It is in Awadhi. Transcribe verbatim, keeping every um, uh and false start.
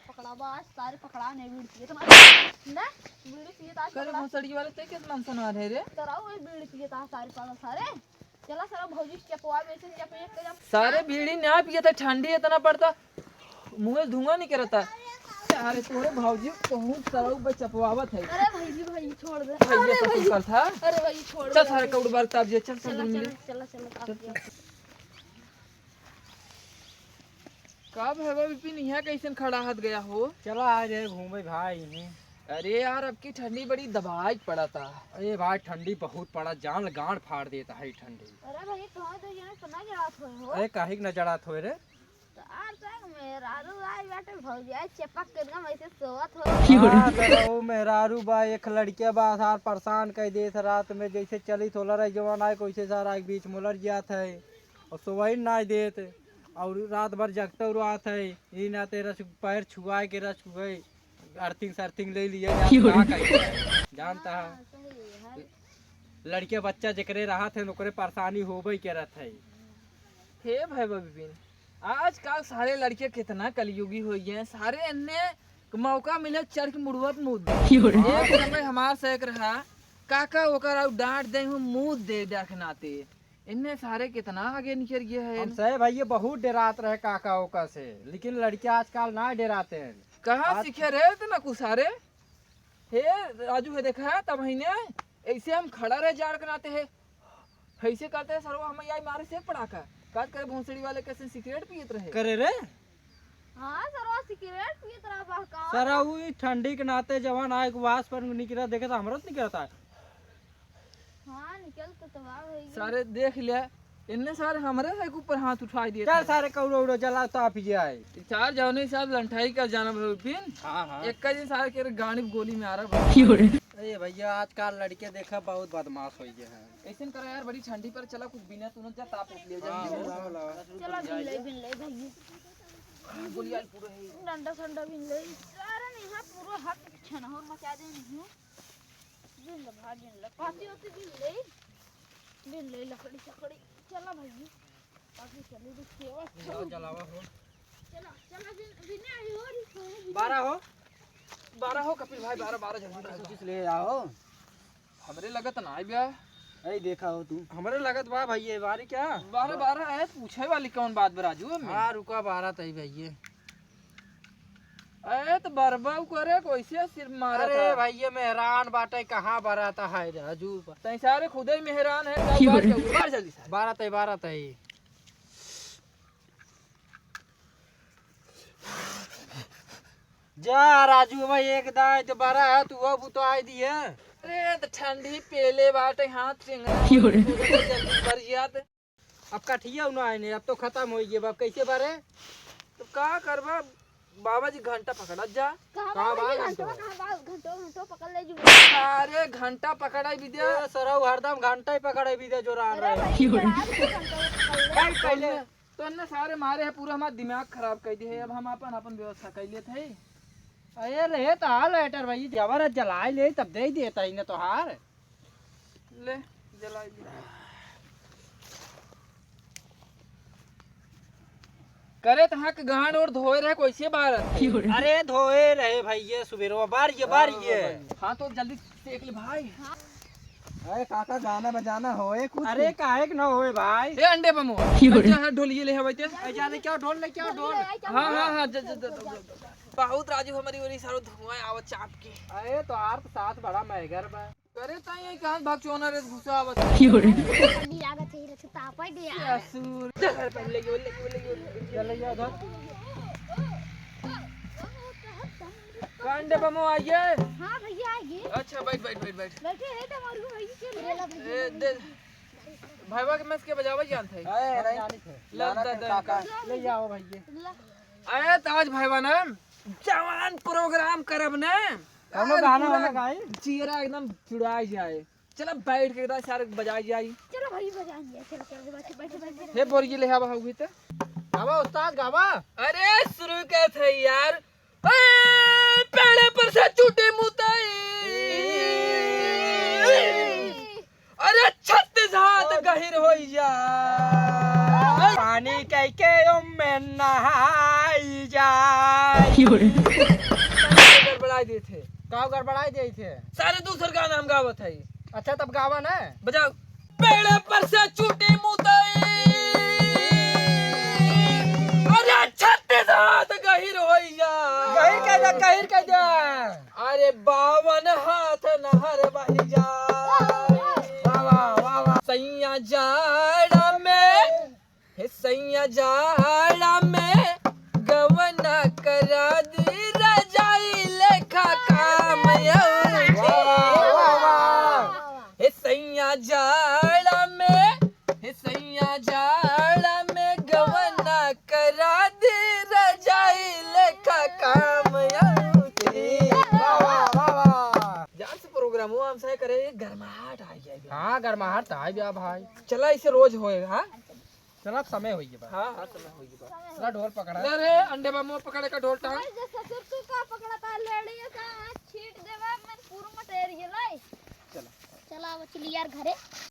पकड़ा बा आज, सारे पकड़ा नहीं, बीड़ी पिए तो ना, बीड़ी पिए तो आज करे पकड़ा। भोसड़ी वाले, ते किस मन सुना रहे रे? तो रहो, ये बीड़ी पिए तो आज सारे पागल सारे। चला सर, भौजी से चपवा, वैसे चप एक जब सारे बीड़ी ना पिए थे, ठंडी इतना पड़ता, मुँह से धुआं निकलता। अरे तोरे भौजी बहुत सरऊ बे चपवावत है। अरे भौजी, भाई छोड़ दे। भैया अरे सब कुछ भौजी। करता। अरे भाई छोड़ चल दे। सारे कौड़ बार ताप जे, चल, चल, चला, चल, मिले। चला, चला, चला, चल, आप चल। का भवा विपिन, यहाँ कैसन खड़ा हत गया हो? चला आ जाए घूमे भाई, यहीं। अरे यार, अब की ठंडी बड़ी दबाई पड़ा था। अरे भाई, ठंडी बहुत पड़ा, जान गांड फाड़ देता है ठंडी। अरे भाई, कहाँ तो यहाँ तो ना जड़ात होए हो? अरे काहे के ना जड़ात होए रे? तो आर संग मेहरारू आई बाटे, भौजी आई चपक के एकदम ऐसे सोवत हो। हाँ, तो वो मेहरारू बा, एक लड़किया बा, सार परेशान कर देत रात में, जैसे चली थोला रही जवान आए, कैसे सार आए बीच में लड़ जात है। और सोवई नाई देत, और रात भर जगते रहत है, ई नाते रस पैर छुआए के रस छुआए, अर्थिंग सर्थिंग ले लिए, जान क्यों का रे? कही है, जानता है। हाँ, सही है। लड़के बच्चा जेकरे रहत है, ओकरे परेशानी होबे करत है। हे भाई विपिन, आजकल सारे लड़के कितना कलयुगी हो गए हैं, सारे इन्हें मौका मिले चढ़ के मुड़ुआ पे मूद दे। क्यों रे? एक समय हमार सैक रहा, काका ओकर आउ डांट दे हूँ, मूद दे डर के नाते। इनने सारे कितना आगे निकल गया है। हम सही भैया बहुत डरात रहे काका ओका से, लेकिन लड़के आजकल ना डराते हैं। कहाँ आज सीखे रहे इतना कुछ सारे? हे राजू, हे देखा है तब ही ने ऐसे हम खड़ा रहे जाड़ के नाते है, ऐसे करते हैं सरवा, हम आई मारे से पड़ाका। काट करे भोसड़ी वाले कैसे सिगरेट पियत रहे। करे रे। हाँ सरवा सिगरेट पियत रहा बा का? सरा उ ठंडी के नाते जवान आए उपवास पर निकला देखे तो हमरा तो निकलता है। हाँ, निकल तो तबाह होई गई। सारे देख लिया, इनने सारे हमरे से ऊपर हाथ उठाई दिए चल थे। सारे कौड़ो उड़ो जला तो आप ही आए। चार जौने साहब लंठाई का जाना भाई फिर। हाँ, हाँ। एक का दिन सारे के गाड़ी गोली में आ रहा भाई। अरे भैया, आजकल लड़के देखा बहुत बदमाश हो गए हैं। ऐसे करा यार, बड़ी ठंडी पर चला कुछ बिना तूने जा ताप उठ लिया हाँ, जल्दी। लाओ, लाओ। चला बिन ले, बिन ले भैया। गोली आल पूरा है। डंडा संडा बिन ले। अरे नहीं, हाँ, पूरा हाथ छनहर मचा दे नहीं। बिन ले भाई, बिन ले। पाती होती बिन ले। बिन ले लकड़ी सकड़ी। चला भाई। अभी चली भी सेवा। जलावा, जलावा हो। चला, चला, बिन, बिन आई हो रही, हो रही। बारह हो। बारह हो कपिल भाई, बारह, बारह जल्दी बारह। पच्चीस ले आओ। हमरे लगत ना आई बा। अरे देखा हो तू। हमरे लगत बा भाई, ये बारह क्या? बारह, बारह है, पूछे वाली कौन बात बा राजू में? हाँ, रुका, बारह तई भाई ये। अरे तो बरबा उ करे, कैसे सिर मारा अरे था? भाई, ये मेहरान बाटे, कहाँ बरात है राजू? तैं सारे खुदे ही मेहरान है, का क्यों बात रे? है? बारह जल्दी सारे। बारह तई, बारह तई। जा राजू भाई, एक दाई तो बड़ा है, तू अब तो आई दिए। अरे तो ठंडी पेले बाटे, हाथ टेंगा। क्यों रे? जल्दी भर जात। अब कठिया उना आए ने, अब तो खत्म हो गए, अब कैसे बारे? तो का करबा बाबा जी, घंटा पकड़त जा। कहाँ कहाँ बाबा बा जी घंटो? घंटो, कहाँ बा? घंटो, घंटो पकड़ ले जू। अरे घंटा पकड़ाई भी दे। ए, सरऊ हरदम घंटा ही पकड़ाई भी दे जो रान अरे रहे। भाई, क्यों रे? घंटो पकड़ ले। भाई पहले तो इन्ने सारे मारे है, पूरा हमारा दिमाग खराब कर दिए है। अब हम अपन, अपन व्यवस्था कर लेते हैं। अरे रे, तो हाल लेटर भाई, जबर जलाई ले, तब दे देता इन्हें तो हार। ले, जलाई ले। करे तहाँ के गांड और धोए रहे, कैसे बारत है? अरे धोए रहे भाई, ये सुबेरवा बार ये, बार ये। हाँ, तो जल्दी सेक ले भाई। अरे काका, गाना बजाना होए कुछ? अरे काहे के ना होए भाई? ए अंडे बमो, क्यों रे? अच्छा, हाँ, ढोलिए ले हवाई ते। ए, जा ले क्या ढोल, ले क्या ढोल? हाँ, हाँ, हाँ, जा, जा, जा, जा, जा। बहुत राजू हमारी ओरी सारो धुआं आवत चाप के। अरे तो आर तो साथ बड़ा महगर बा। अरे ताई, ये कहाँ भाग चोना रे घुसा आवत? क्यों रे? ठंडी लागत है, रथ तापे दे यार। ससुर। चल, पहले ये, ले, ये, ले, ये। चल, ये उधर। कांडे बमो आइए। हाँ भैया, आइए। अच्छा, बैठ, बैठ, बैठ, बैठ। बैठे हैं, तो हमारे को भाई के लिए। ए, दे। भाईवा के मैस के बजावा जानत है? अरे, नहीं। ला, गाना दा, के दा। काका, ले आओ भैया। अरे, तो आज भाईवा ना, जवान program करब ना। कौनो आज गाना पूरा वाना गाई? जियरा एकदम जुड़ा जाए। चला बैठ के एकदम सारे बजाई जाई। चलो भाई बजाएंगे, चलो, चलो, बैठो, बैठो, बैठो। हे बोरिये ले आवा हुई त। गावा उस्ताद, गावा। अरे शुरू के थे यार। ए, पेड़े पर से चूटी मुतई। अरे छत्तीस हाथ गहिर होई जा। पानी कह के ओमे नहाई चाय। गड़बड़ाई देत है। का गड़बड़ाई देत है? सारे दूसर गाना हम गावत है। अच्छा, तब गावा ना। बजाओ। पेड़ पर से छूटी मुदई, अरे छत्तीस हाथ गहिर होइया। गहिर कह दे, गहिर कह दे। अरे बावन हाथ नहर बहिया। वाह, वाह, वाह, वाह। सैया जाड़ा में, हे सैया जाड़ा में गवना करा दी रजाई लेखा काम अउर वाह, वाह, वाह, वाह। हे सैया जाड़ा में, हे सैया जाड़ा में गवना करा दी रजाई लेखा काम अउर वाह, वाह, वाह, वाह। यार से प्रोग्राम हुआ हमसे करे, ये गर्माहट आ गया। हाँ, गर्माहट तो आ गया भाई। चला, इसे रोज होए, हाँ? चला, समय होई गया बा। हाँ, हाँ, समय होई गया बा। चला, ढोल पकड़ा। ले रे, अंडे बा मुंह पकड़े का ढोल टांग। अरे, जे ससुर तू का पकड़ा था, लेड़िया का हाथ छीट देवा, मन पूरा मटेरियल आई। चला। चला, अब चली यार घरे।